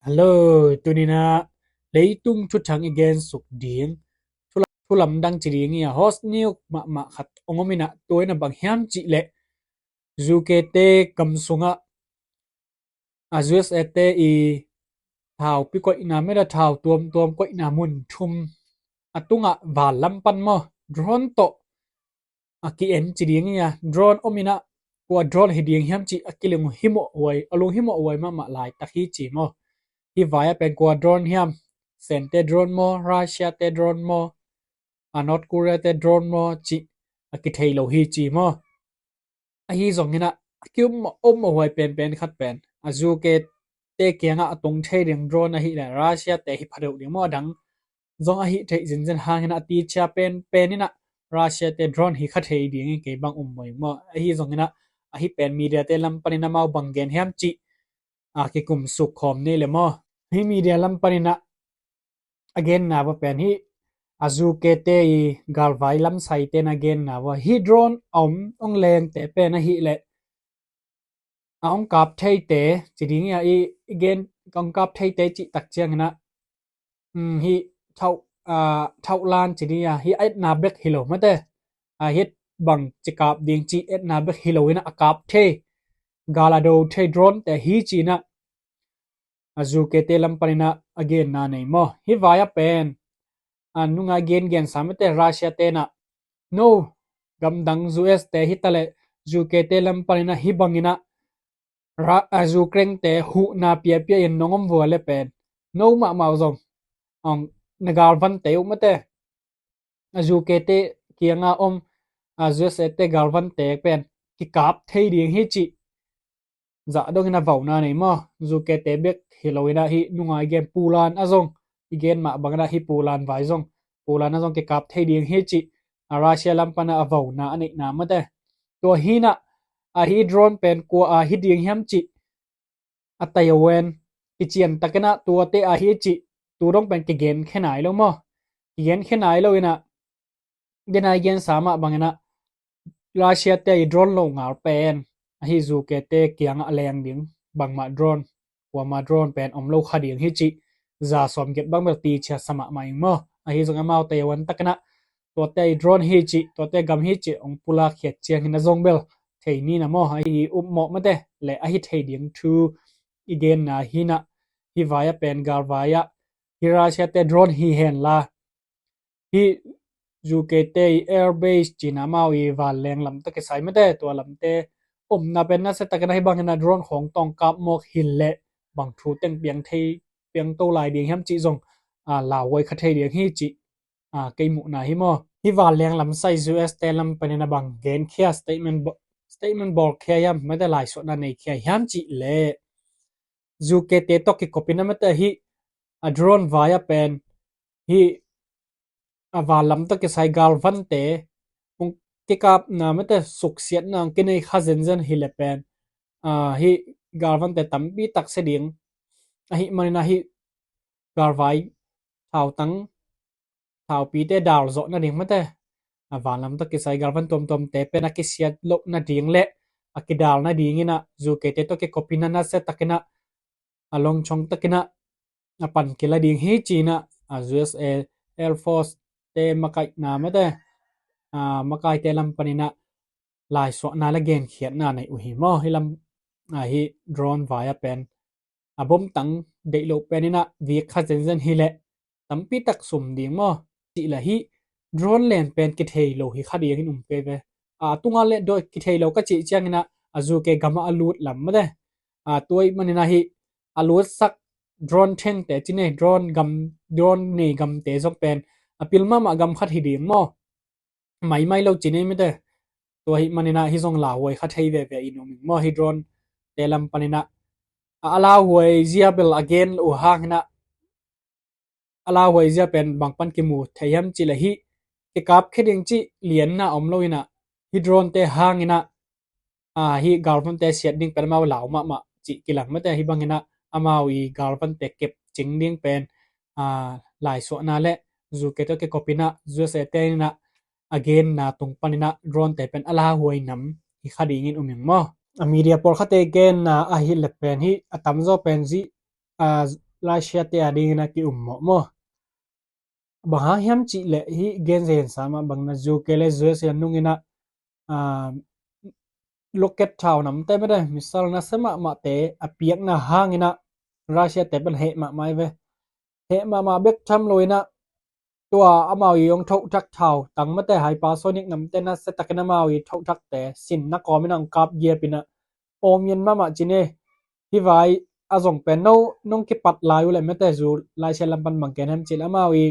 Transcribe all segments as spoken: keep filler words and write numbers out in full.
Hello, tuninah leitung thuthang i gen suk ding, thulam dang ci ding i a host niuk mahmah khat ong om inah, tua inah bang hiam cih leh U K te gam sungah a U S A te i thau pi koihna, meda thau tuamtuam koihna mun thum a tungah van lam pan maw, drone tawh a ki-en ci ding i a, drone om inah kua drone hi ding hiam cih a kilung himawh huai, a lung himawh huai mahmah laitak hi ci maw. Hih vai a pen kua drone hiam, Sen te drone maw, Russia te drone maw, a North Korea te drone maw cih a kithei lo hi ci maw. Ahi zong inah a ki-um om mawh huai penpen khat pen a U K te kiangah a tung thei ding drone ahih leh Russia te hi pha deuh ding maw, a dang zong ahi theih zinzen hang inah a ticia penpen inah Russia te drone hi kha thei ding i kei bang um mawh ing maw. Ahi zong inah ahi pen media te lam pan inah amau bang gen hiam cih a kikum suk khawm ni le maw. Hih media lam pan inah a genna va pen hih a U K te i galvai lamsai ten a genna va, hih drone a om ong lengte pen ahih leh a ong kap theite ci ding i a, i gen ong kap theite cih tak ciang inah hih thauh, thauh lan ci ding a, hih a etna bek hi lo mate, a hih bang ci kap ding cih etna bek hi lo inah a kap thei, gal a do thei drone te hi ci inah a U K te lam pan inah a genna nei maw. Hih vai a pen a nungai gen gensa mate, Russia te inah no, gamdang U S te hi ta leh U K te lam pan inah hih bang inah a Ukraine te huhna piapia in nong om vua le pen no mahmah uh zong ong na galvante uh mate, a U K te kianga om a U S A te galvante pen kikap thei ding hi cih zah dongin a vauna nei maw. U K te bek hi lo inah hih nungai gen Pulan a zong, i gen mah bang inah hih Pulan vai zong, Pulan a zong kikap thei ding hi cih a Russia lam pan a vauna a neihna mate. Tua hi inah a hih drone pen kua a hi ding hiam cih a tai a wen kician tak inah tuate a hi cih tu dong pen kigen khe nai lo maw. Kigen khe nai lo inah genai gensa mah bang inah Russia te i drone lo ngal pen ahi U K te kiangah a leng ding bangmah drone, kuama drone pen om lo kha ding hi cih za sawm giat bang bel ticia sa mahmah ing maw. Ahi zong amau tai a wan tak inah tuate i drone hi cih, tuate gam hi cih ong pulak khiat ciang inah zong bel thei ni na maw. Ahi um mawh mate le ahi thei ding thu i genna hi inah hih vai a pen galvai ah hih Russia te drone hi hen la, hih U K te i air base cina amau i vanleng lam tawh kisai mate, tua lamte omna pen nasia tak inah hih bang inah drone khawng tawh kap mawk hi leh bang thu teng piang thei, piang to lai ding hiam cih zong a lauhuai kha thei ding hi cih a kei muhna hi maw. Hih vanleng lamsai U S te lam pan inah bang genkhia, statement bawl, statement bawlkhia hiam mate, laisuahna neikhia hiam cih leh U K te tawh kikop inah mate hih a drone vai a pen hih a vanlam tawh kisai galvante ong kikapna mate, suksiatna ong kinei kha zenzen hi le pen a hih galvante tampi tak sia ding ahih man inah hih galvai thautang, thaupite dal zawh nading mate, a vanlam tawh kisai galvan tuamtuamte pen a kisiat loh nading le a kidal nading inah U K te tawh kikop inah nasia tak inah a longchong tak inah a pan kila ding hi ci inah a U S A Air Force te makaihna mate, a makaite lam pan inah laisuahna le genkhiatna nei uh hi maw. Hih lam a hih drone vai a pen a bomtang deih loh pen inah vik kha zenzen hi leh tampi tak sum ding maw. Cih leh hih drone len pen kithei lo hi kha ding in um pe ve. A tunga le dawi kithei lo ka cih ciang inah a U K gam ah a lut lam mate, a tua ahih man inah hih a lutsak drone thengte ci nei, drone gam, drone nei gamte zong pen a pil mahmah gam khat hi ding maw. Maimai lo ci nei mate. Tua ahih man inah hih zong lauhuai kha thei veve in um ing maw. Hih drone te lam pan inah a lauhuai zia bel a gen uh hang inah a lauhuai zia pen bang pan kimu thei hiam cih leh hih kikap khe ding cih lianna om lo inah hih drone te hang inah a hih galvante siat ding pen amau lau mahmah cih kilang mate. Hih bang inah amau i galvante kep cing ding pen a laisuahna le U K tawh kikop inah U S A te inah a genna tung pan inah drone te pen a lauhuai nam hi kha ding in um ing maw. A media pawlkhatte genna ahih leh pen hih a tamzaw pen zih a Russia te a dingin a ki-um mawh maw. Bang hang hiam cih leh hih gen zen sa mah bangin a U K le U S A nungin a, ah, rocket thau namte mete missile nasia mahmahte a piakna hangin a Russia te pen heh mahmah hi ve. Heh mahmah bek tham loin a tua amau i hong thohthak thau tang mete hypersonic namte nasia takin amau i thohthakte sinna kawmin a hong kap giapin a awm yen mahmah ci ne. Hih vai a zong pen no nong kipat lai uh leh mete zu Russia lam pan bang gen hiam cih leh amau i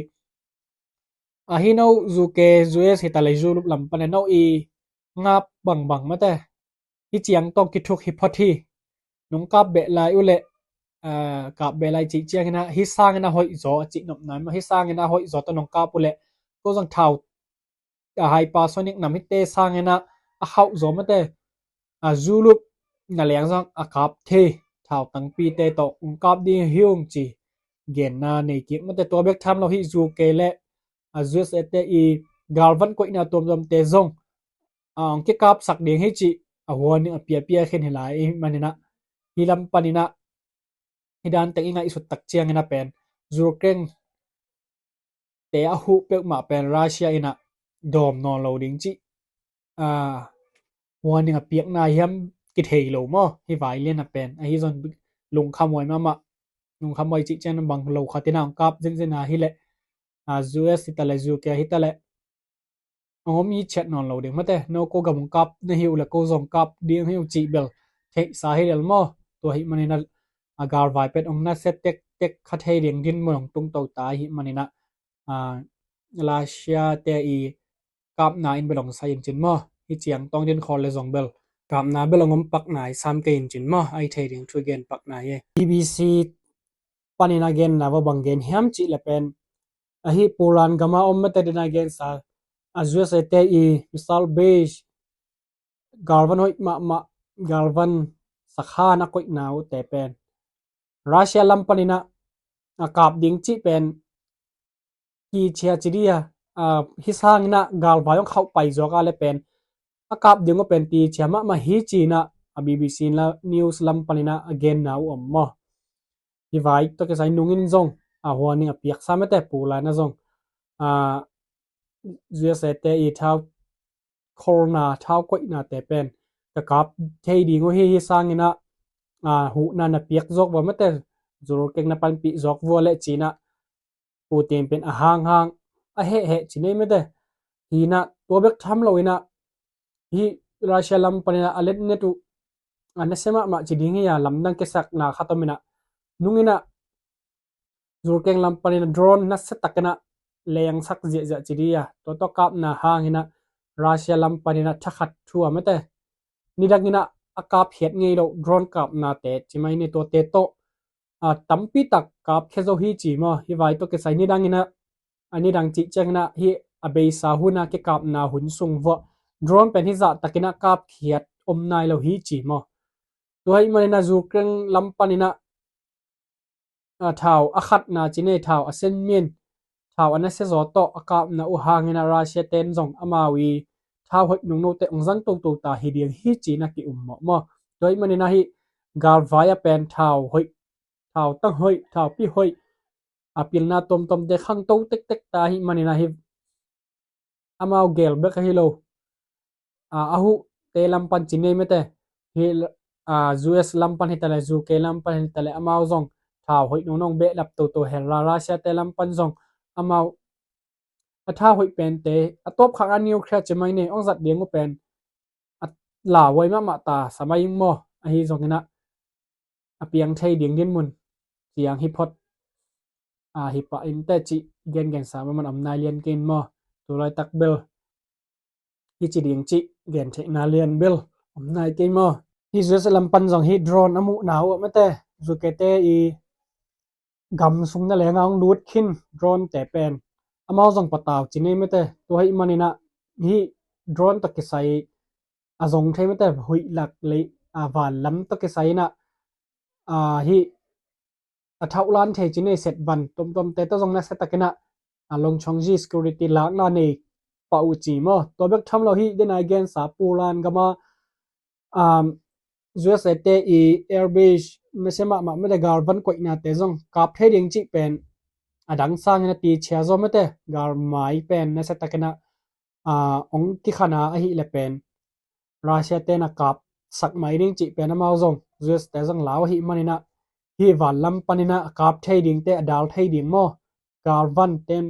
ahi no U K U S hi ta leh Europe lam pan e no i ngap bangbang mete hih ciang tawh kithuk hi phot hi. Nong kap beh lai uh leh, ah, kap beh lai cih ciangin a hih sangin a hoih zaw a cih nopna maw, hih sangin a hoih zaw tawh nong kap uh leh ko zong thau a hypersonic nam hihte sangin a a khauh zaw mete a Europe na leng zong a kap thei thau tangpite tawh hong kap ding hi ung ci genna nei kik mete. Tua bek tham lo hih U K le a U S A te i galvan koihna tuamtuamte zong a hong kikapsak ding hi cih a warning a piapia khin hi lai ahih manin a hih lam panin a hih dan teng i ngaihsut tak ciangin a pen Ukraine te a huh peuhmah pen Russia in a dawm nawn lo ding cih, ah, warning a piakna hiam kithei lo maw? Hih vai lian a pen ahi zong lungkhamhuai mahmah, lungkhamhuai cih ciang bang lo khatin a hong kap zenzen a hi leh, ah, U S hi ta leh U K hi ta leh hong om i ciat nawn lo ding mete. No ko gam hong kap na hi uh leh ko zong kap ding hi uh cih bel theihsa hi lel maw? Tua ahih manin a, a galvai pen hong nasia tektek kha thei ding dinmun hong tungto ta ahih manin a, ah, Russia te i kapna in bel hong sai in cin maw? Hih ciang tawng din khawl le zong bel kapna bel hong om pakna i sam kei in cin maw? Ahi thei ding thu i gen pakna hi. B B C panin a genna va bang gen hiam cih leh pen ahi Poland gama om mete den a gensa a U S A te i missile base galvan hoih mahmah galvan sakhan a koihna uh te pen Russia lam panin a, a kap ding cih pen kichia ci dih a, a, hih sangin a galvai hong khauh pai zuak a leh pen a kap ding uh pen kichia mahmah hi ci-in a, a B B C la, news lam panin a, a genna uh om maw? Hih vai tawh kisai nungin zong a warning a piaksa mete Poland a zong, a, U S A te i thau kholna thau koihnate pen ka kap thei ding uh hi, hih sangin a, a, huhna na piak zawk vua mete, Ukraine na panpih zawk vua leh ci-in a Putin pen a hanghang a hehheh ci nei mete. Hi-in a tua bek tham loin a hih Russia lam panin a a letnet uh a nasia mahmah ci ding hi a, lamdang kisakna khat om in a nungin a Ukraine lam panin a drone nasia takin a lengsak ziahziah ci dih a, tua tawh kapna hangin a Russia lam panin a thakhat thu a mete. Nidangin a a kapkhiat ngei lo drone kapnate ci mai ni, tuate tawh, a, tampi tak kapkhia zo hi ci maw? Hih vai tawh kisai nidangin a, a nidang cih ciangin a hih a beisa hun a kikapna hun sung vuah drone pen hih zah takin a kapkhiat om nai lo hi ci maw? Tua ahih manin a Ukraine lam panin a a, thau a khatna ci nei, thau a sen min, thau a nasia zaw tawh a kapna uh hangin a Russia ten zong amau i thau hoih nungnote hong zang toto ta hi ding hi ci-in a ki-um mawhmaw. Tua ahih manin a hih galvai a pen thau hoih, thau tang hoih, thau pi hoih, a pilna tuamtuamte khangto tektek ta ahih manin a hih amau gel bek ahi lo. A, a huhte lam pan ci nei mete. Hih, a, U S lam pan hi ta leh, U K lam pan hi ta leh, amau zong thau hoih nungnung behlap toto hel la, Russia te lam pan zong amau a thau hoih pente, a tawpkhak a nuclear ci mai ni, hong zat ding uh pen a lauhuai mahmah ta sa mai ing maw? Ahi zongin a a piang thei ding dinmun ciang hi phot. A, hi pah in teh cih gengensa mahmah om nai lian kei in maw? Tu laitak bel hi ci ding cih gen theihna lian bel om nai kei maw? Hih U S lam pan zong hih drone a muhna uh a mete, U K te i gam sung na leng a hong lut khin drone te pen amau zong patau ci nei mete. Tua ahih manin a hih drone tawh kisai a zong thei mete, huih lak lei, a, van lam tawh kisai in a, a, hih a thauhlan thei ci nei, set van tuamtuamte tawh zong nasia takin a, a, Longchongji security lakna nei pah uh ci maw? Tua bek tham lo hih den a i gensa Poland gam a, um, U S A te i air base nasia mahmah mete galvan koihnate zong kap thei ding cih pen a dang sangin a tichia zaw mete galmai pen nasia takin a, a, ong kikhana ahih le pen Russia te na kap sak mai ding cih pen amau zong U S te zong lau ahih manin a hih van lam panin a kap thei dingte a dal thei ding maw? Galvan ten,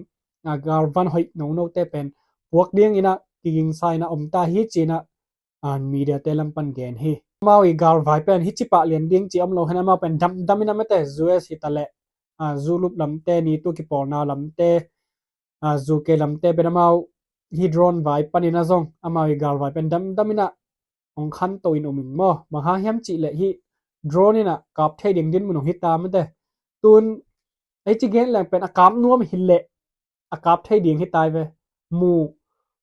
a, galvan hoih nono te pen puak dingin a kigingsa in a om ta hi ci-in a, a, media te lam pan gen hi. Amau i galvai pen hici pah lian ding ci om lo hen amau pen damdam in a mete U S hi ta leh, a, Europe lamte ni tu kipawlna lamte, a, U K lamte pen amau hi drone vai panin a zong amau i galvai pen damdam in a ong khanto in um ing maw? Bang hang hiam cih leh hih drone in a kap thei ding dinmun ong hi ta mete. Tun ei ci gen leng pen a kap nuam hi leh a kap thei ding hi tai ve. Mu,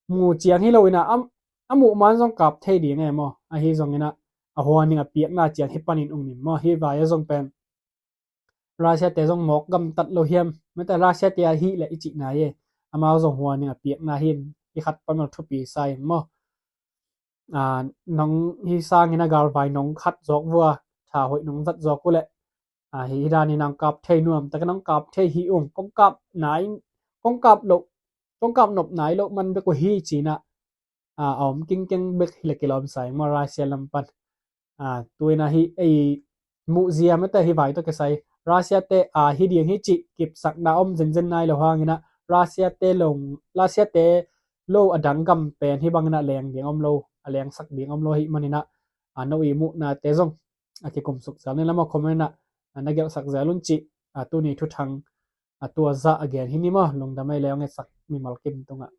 mu ciang hi lo in a, am, a muh man zong kap thei ding e maw? Ahi zongin a, a huaning a piakna ciang hi panin ung ning maw? Hih vai a zong pen Russia te zong mawk gamtat lo hiam? Mete Russia te ahih leh i cihna hi. Amau zong huaning a piakna hi in i khat pamel thupi sa ing maw? A, nong hi sangin a galvai nong khat zawk vua, tha hoih nong zat zawk uh leh, a, hi, hi danin ang kap thei nuam takin ang kap thei hi ung. Kong kap nai, kong kap lo, kong kap nop nai lo man bek uh hi ci-in a, a, a om kingkeng bek hi le kilawm sa ing maw Russia lam pan. A, tu-in a hih ei muh zia mete hih vai tawh kisai Russia te a hi ding hi cih kipsakna om zenzen nai lo hangin a Russia te lo, Russia te lo a dang gam pen hih bangin a leng ding om lo, a lengsak ding om lo ahih manin a, a, no i muhnate zong a kikum suk zel ni lam a comment in a, a, na gelhsak zel un cih, a, tuni thuthang, a, tua zah a gen hi ni maw? Lungdam ei le ong etsak mimal kim tungah.